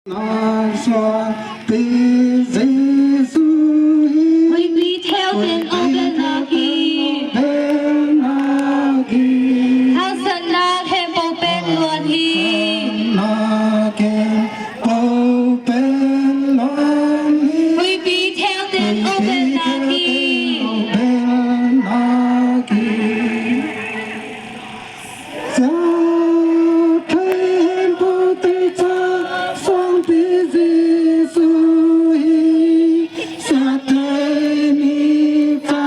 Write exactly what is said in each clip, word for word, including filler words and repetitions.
Huipi theuten awbelnak hi. Haksatna khempeuh pen luan hi. Huipi theuten awbelnak hi. Siathei hempute ca suangpi Jesu hi. Siathei mi ca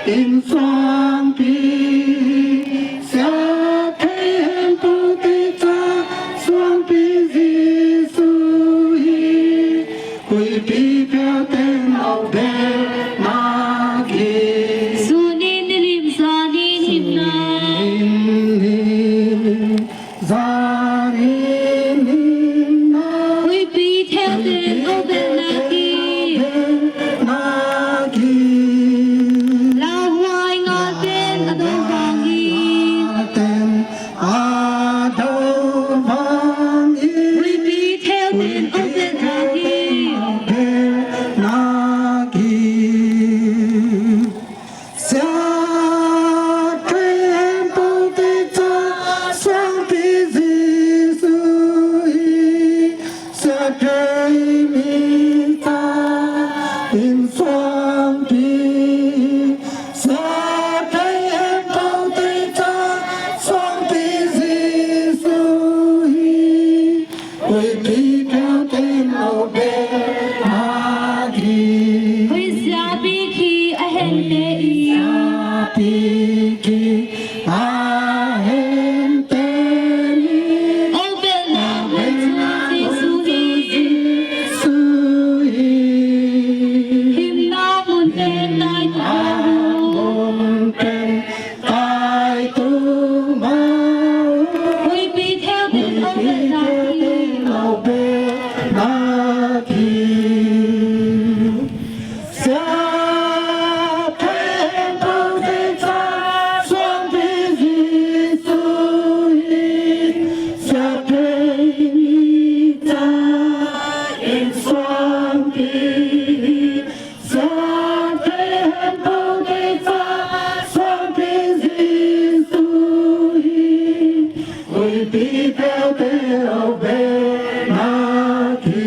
in suangpi. Siathei hempute ca suangpi Jesu hi. Huipi theuten awbelnak hi. Sunin nilim zanin himna. Sunin nilim zanin himna. Huipi theuten awbelnak hi. Huipi theuten awbelnak hi. Lauhuai ngal pen a do vang hi. Lauhuai ngal pen a do vang hi. Huipi theuten awbelnak hi. Huipi theuten awbelnak hi. Siathei hempute ca suangpi Jesu hi. Siathei mi ca in suangpi. Siathei hempute ca suangpi Jesu hi. Huipi theuten awbelnak hi. Hui siapi khi a hente i. Siapi khi a hente i. Awbelnak hui Jesu hi. Jesu hi. Himna mun pen tai ta. Himna mun pen tai tung mah. Huipi theuten awbelnak hi. Huipi theuten awbelnak hi. Siathei hempute ca suangpi Jesu hi. Siathei mi ca in suangpi. Siathei hempute ca suangpi Jesu hi. Huipi theuten awbelnak hi.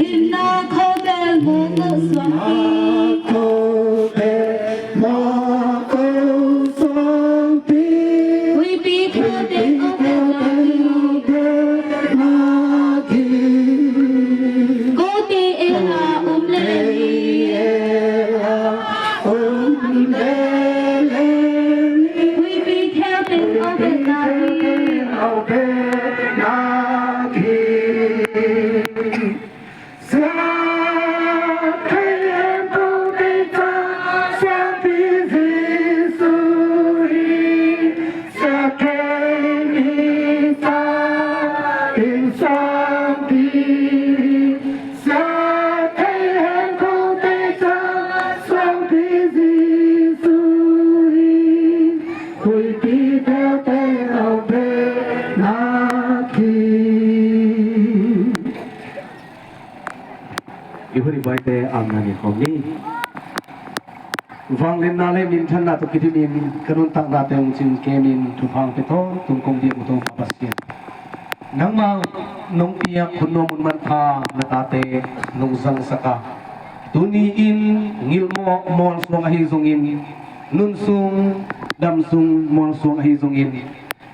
Himna khawbel mawngmawng suangpi. Himna khawbel mawngmawng suangpi. Huipi theuten awbelnak hi. Huipi theuten awbelnak hi. Kote ela um leleng hi. Kote ela um leleng hi. Huipi theuten awbelnak hi. Huipi theuten awbelnak hi. Siathei hempute ca suangpi Jesu hi. Siathei mi ca in suangpi. Siathei hempute ca suangpi Jesu hi. Huipi theuten awbelnak hi. I hun i buaite amen in khawm ni. Vangliatna le minthanna tawh kidimin ka nuntaknate hong cingkemin thupha hong pia tawntung kong diak uh Topa Pasian. Nangmah nong piak hun nuam hun manpha na tate nong zangsak a, tuni-in ngilh mawh mualsuang ahi zongin, nun sung dam sung mualsuang ahi zongin,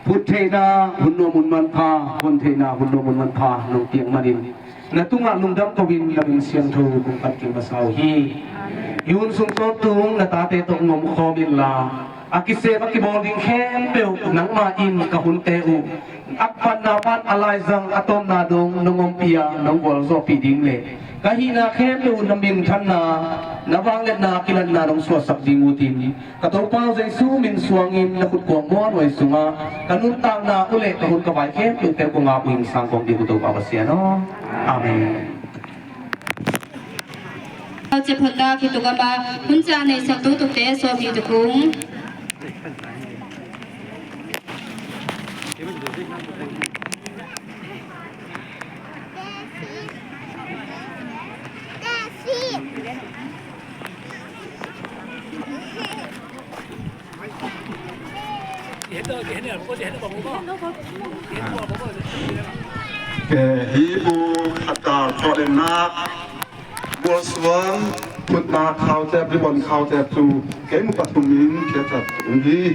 phut theihna hun nuam hun manpha, hon theihna hun nuam hun manpha nong piak manin na tungah lungdam ko-in na min siangtho kong phat kik masa uh hi. Hih hun sung tawntung na tate tawh hong omkhawm inla, a kisem a kibawl ding khempeuh nangmah in ka hunte uh a kipatna pan a laizang a tawpna dong nong ompih a nong gualzawhpih ding le ka hihna khempeuh uh na minthanna, na vangliatna kilatna nong suahsak ding uh hi. Ka Topa uh Jesu min suangin na khut kuang muanhuai sungah ka nuntakna uh le ka hun ka vai khempeuhte uh kong ap uh hi. Sangkawng ding uh Topa Pasian aw. Amen. Ciaphat ta kituk a ba hun ca neihsak tuktukte sawm hi tukung. Ke hih bu khatar thawh lennak, mualsuang phutnak khautep, ribon khautep cu kei mu pathum in khiatsak um hi.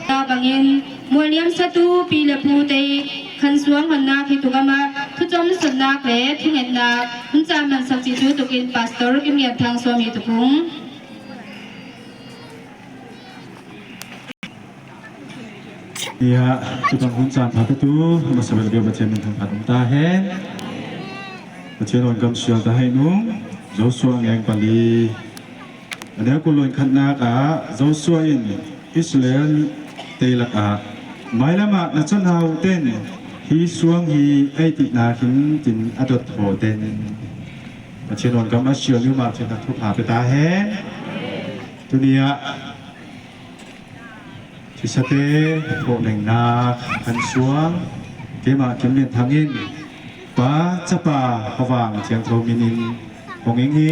Tua bangin mualniam satu pi le pute khansuang honnak hi tuk amah thucom sotnak le thungetnak hun caan mansak cih tu tukin Pastor Kim Ngiat Thang Suami tukung. Ia, tu bang hun caan pha tu, a masa bel bia Pathian min thangphat um ta hen. Pathian on kam sial ta hai nung, Joshua ngeng pali. A neu kul luan khatnak ah, Joshua in Israel te lakah, mailamah na canau ten, hi suang hi ei tihna hin tin a dot thaw ten. Pathian on kam a sial ni mah cin a thupha pe ta hen. Tuni ah, Thisate thawhlengnak khansuang keimah Kim Lian Thang in Pa, Capa, Khuavang Thiangtho min in hong ing hi.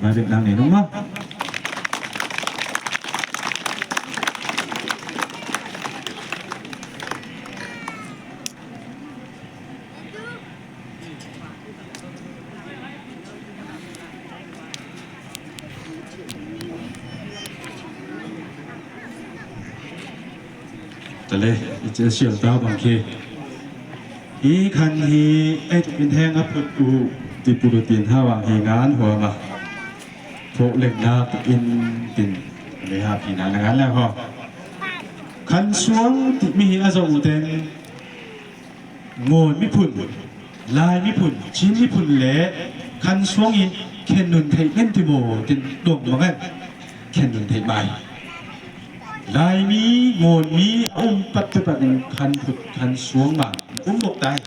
Mai bek nang nei nung maw. Tale, i cia sial ta bang khi. Hi khan hi, ei tukin heng a phut uh, ti pulu tin hawang hi ngan huam a. Thawhlengnak in tin, le ha phi na na ngan le ho. Khansuang ti mi hi a zo u ten, Ngawn miphun, Lai miphun, Chin miphun le khansuang in khen nun theih men ti maw, tin dong mangan khen nun theih mai. Lai mi, Ngawn mi a um pat te pat in khan phut khansuang ma um bok tai.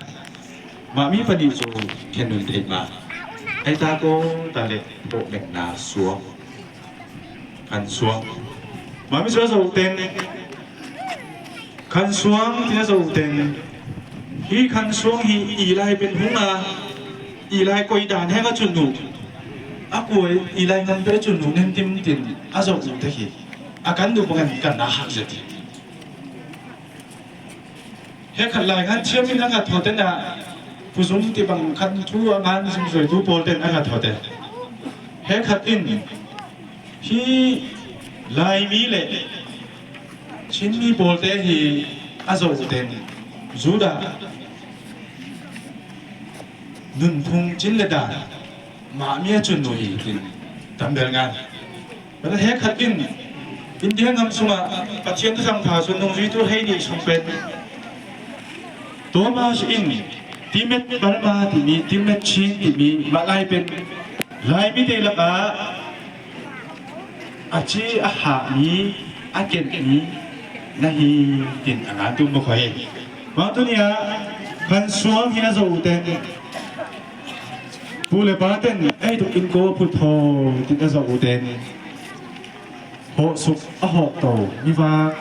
Mah mi panih cu khen nun theih ma. Ai ta ko ta le thawhlengnak suang. Khansuang. Mah mi cu a zo ten. Khansuang ti a zo ten. Hi khansuang hi i lai pen hung a, i lai koi dan heng a cun nu. A kuai i lai ngan pe a cun nu nen tim tin a zo u te hi. A kan nu pangan kan na hak zet hi. He khat lai ngan thiam in a khat thaw ten ah, puzum ti bang khan thu a ngan zumzoi tu pawl ten a khat thaw ten. He khat in hi Lai mi le Chin mi pawl te hi a zo ten Judah nunphung cin le dan mah mi a cun nu hi tin tam bel ngan. Bel he khat in India ngam sungah Pathian thuzang pha sun nungzui tu hei nih sung pen Thomas in Tibet Burma timi, Tibet Chin timi, mah lai pen Lai mite lakah a ci a hahmi, a kenhmi na hi tin a ngan tum maw khawi. Mah tuni ah khansuang hi a zo u ten Pu le pa ten ei tuk in ko put thaw tin a zo u ten hawhsuk a hawhto mivak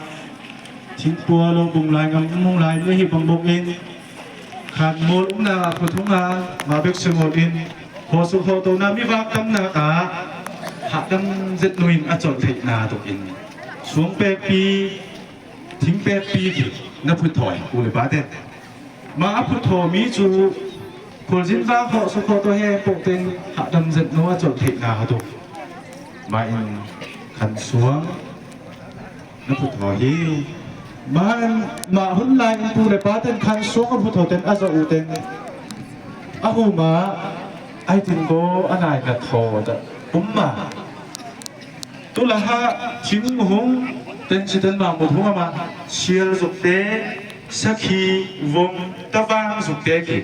thingpua lo bung lai ngam mung lai mi hi bang bok in khan mawl umna a khuathung a ma bek se mawl in hawhsuk hawhtona mivak tamnak ah hahdam zet lo in a colh theihna tuk in suang pekpi thing pekpi khi na phut thaw hi Pu le pa ten. Mah a phut thaw mi cu khualzin vak hawh suk hawh tawh he poh ten hahdam zet no a colh theihna a tuk. Mah in khansuang na phut thaw hi. Mah in mah hun lai in Pu le pa ten khansuang a phut thaw ten a zoh uh ten a hu mah ai tin ko a nai ngat thaw ta um mah. Tulaha Chin muhung ten si ten mah muthung amah sial zukte sakhi vong tavang zukte khi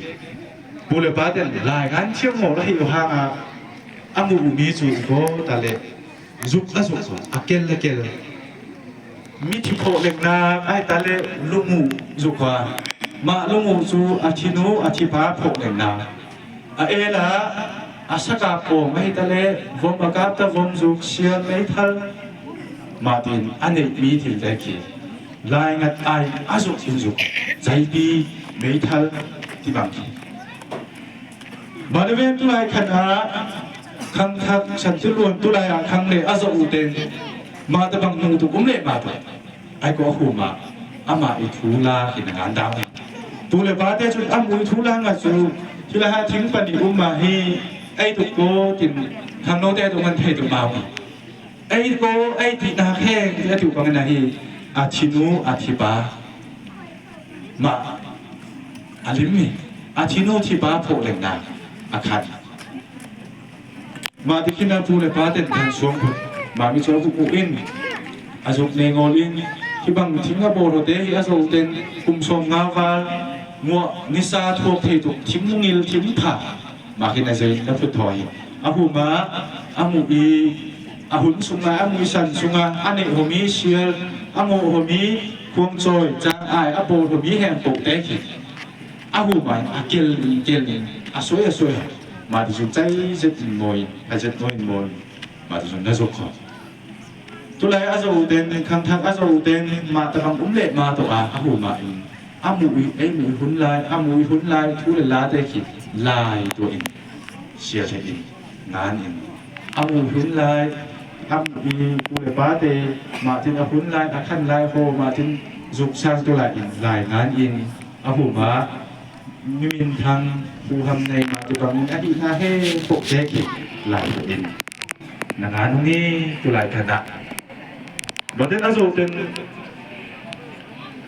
Pu le pa ten lai ngan thiam maw la hi uh hangah a muh uh mi cu i ko ta le Zuk a zuk, a kel a kel. Mithi phawhlengna ahi ta le lumuh zuk a, mah lumuh cu a thinu a thipa phawhlengna. A ela a sakap pawng ahi ta le vom a kapta vom zuk sial meithal. Mah tin a neihmi thilte khi laingat ai a zuk in zuk zaipi meithal ti bang khi. Mah le ven tulai khan ah khangthak santilluan tulai ah khang le a zoh uh ten mah tabang hmuh tuk um leh mah tuk. Ai ko a hum ah amah i thu la hi na ngan dang hi. Tu le pate cun a mu i thu la nga cu hi la ha thing pan i um mah hi. Ei tuk ko tin khangnote tuk man thei tuk mau hi. Ei ko ei tihna kheng ti a tiu bangin ahi a thinu a thipa mah a lim hi. A thinu thipa phawhlengna a khat. Mah tikhin a pu le pa ten khan suang phut mah mi cu a vuk uh in a zuk nei ngawl in hi bang thing a bawl hawte hi a zo ten kum sawm nga val nguah nisa thuak thei tuk thim ngil thim pha. Mah khin a zei na phut thaw hi. A hum ah a muh i a hun sungah a muh i san sungah a neih hawmi sial a ngawh hawmi khuangcawi cang ai a bawl hawmi heng pohte khi a hum ah a kel in kel in a suai a suai. Mah ti zun cai zet in mawi in a zet mawi in mawi in mah ti zun na zuk khaw. Tulai a zo uten khangthak a zo uten mah tabang um leh mah tawh a a hum ah in a muh i ei muh i hun lai a muh i hun lai thu le late khi lai tuah in sial thei in ngan in a muh i hun lai a muh i pu le pate mah tin a hun lai a khan lai haw mah tin zuk sang tulai in lai ngan in a hum ah mi minthang huham nei mah ti bangin a hihna he pohte khi lai tuah in na ngan hung hi. Tulai khan ah Baden a zo ten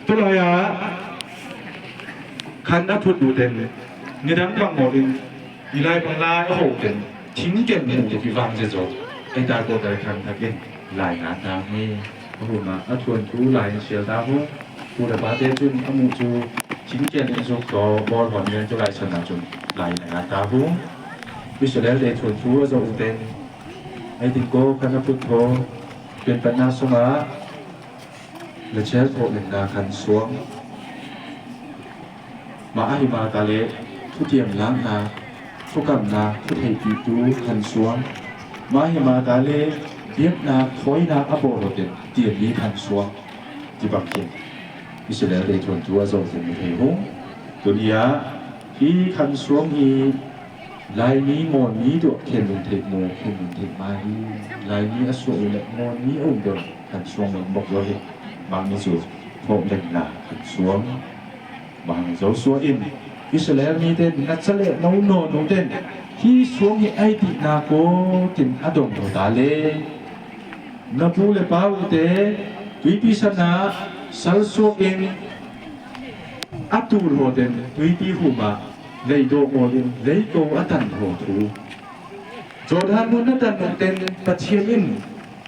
tulai ah khan a phut uh ten nidang bang maw in i lai bang lai a ho ten thingkel mu tuk i vang zia zo ei ta ko ta khan thakin lai ngan ta hi. A hun ah a thuanthu lai in sial ta hung pu le pate cun a muh cu thingkel in zuk thaw bawl hon in tulai san ah cun lai na ngan ta hung. Israel te thuanthu a zo uh ten ei tin ko khan a phut thaw pianpatna sungah Rachel phawhlengna khan suang. Mah ahi mah ta le thutiam lakna thukamna thutheihpihtu khan suang. Mah ahi mah ta le biakna thawinak a bawl hoten tiammi khan suang. Ti bangkhin Israel te thuanthu a zo ten mi thei hung. Tuni ah hi khan suang hi Laimi ngawnmi tuah khen lung theih maw khen lung theih ma hi. Laimi a suah uh le ngawnmi a um deuh khan suang leng bok zo hi. Mangmi cu phawhlengna khan suang. Mang Joshua in Israel mite na ca le no nawn uh ten hi suang hi ai tihna ko tin a dong lo ta le na pu le pa uhte tuipi sanah salsuak in a tul hawten tuipi humah leidawh mawl in leiko a tan haw thu. Jordan mun na tan nungten Pathian in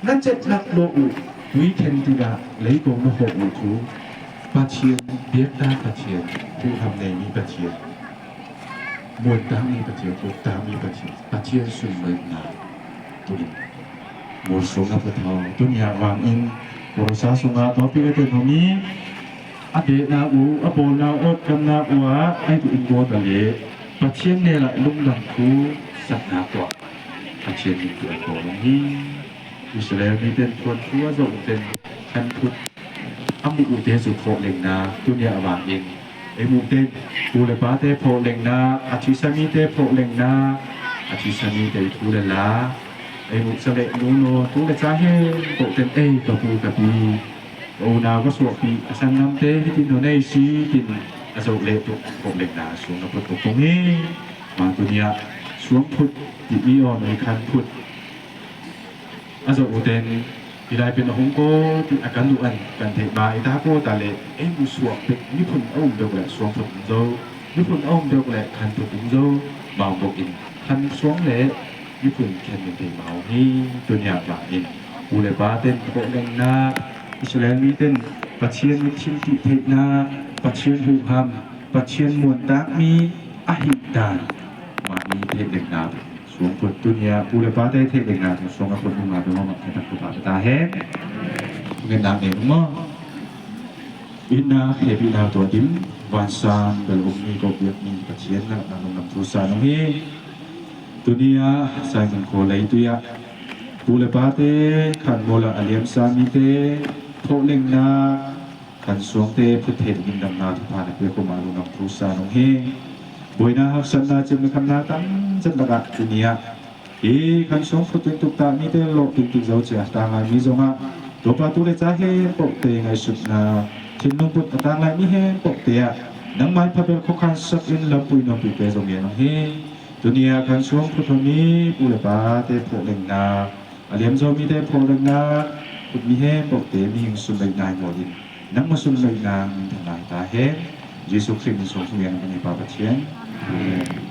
na cetnak lawh uh tuikhen tikah leiko na hawh uh thu. Pathian biakta Pathian huham neimi Pathian muantakmi Pathian uktakmi Pathian Pathian sunlaihna tuin Mursung a phuthau tuni ah vangin Korosa sungah tawpi ka tet hong i a dehna uh a bawlna uh a kamna uh ah ai tuh in gawt a le Pathian nel ah lungdam thu satna tuah Pathian min tuah a kawl hong hi. Israel miten thuanthu a zoh uten khan thut a muh uhte cu phawhlengna tuni ah vangin ei muhten pu le pate phawhlengna a thisa mite phawhlengna a thisa mite i thu le la ei muh ca le nu naw tu le ca he kohten ei ka pu ka pi ka unau ka suahpih a sanngamte hitin naw nei si tin a zoh leh tuk phawhlengna suang a phut tuk kong hi. Mang tuni ah suang phut timi aw nei khan phut a zoh uten i laipin a hung ko ti a kan uh an kan theih ma i ta ko ta le ei musuak pek miphun a um deuh le suang phut um zo miphun a um deuh le khan phut um zo mau bawk in khan suang le miphun khen min theih mau hi. Tuni ah vang in pu le pa ten phawhlengna Israel mi ten Pathian min thiltih theihna Pathian huham Pathian muantakmi ahih dan mahni theih lengna Suang phut tuni-ah pu le pate theih dingin tung suang a phut nungah dong a mah khetak khuta pata hen. Ngen nak nei maw? Itna hehpihna tua dim vansan bel um mi ko biak mi Pathian na na lungdam thu sa nung hi. Tuni-ah Saigon khualei tui-ah pu le pate khan mawla a liamsa mite thawhlengna khan suangte phut thei dingin damna thupha na pia khuma lungdam thu sa nung hi. Buaina haksatna cim le khamna tam zat lakah tuni-ah hi khan suang phut tuk ta mite lawh tuk zo cia tanglai mi zongah Topa tu le ca hen pohte ngaihsutna thinlung put a tanglai mi hen pohte ah nangmai phabel khokhan sak in lampui nuampite zong ngen nung hi. Tuni-ah khan suang phut mi pu le pate phawhlengna a liam zo mite phawhlengna phut mi hen pohte mihing sunloihna hi maw in nangma sunloihna min thanai ta hen. Jesu Khrih min suang thungen a ni pa Pathian. Amen.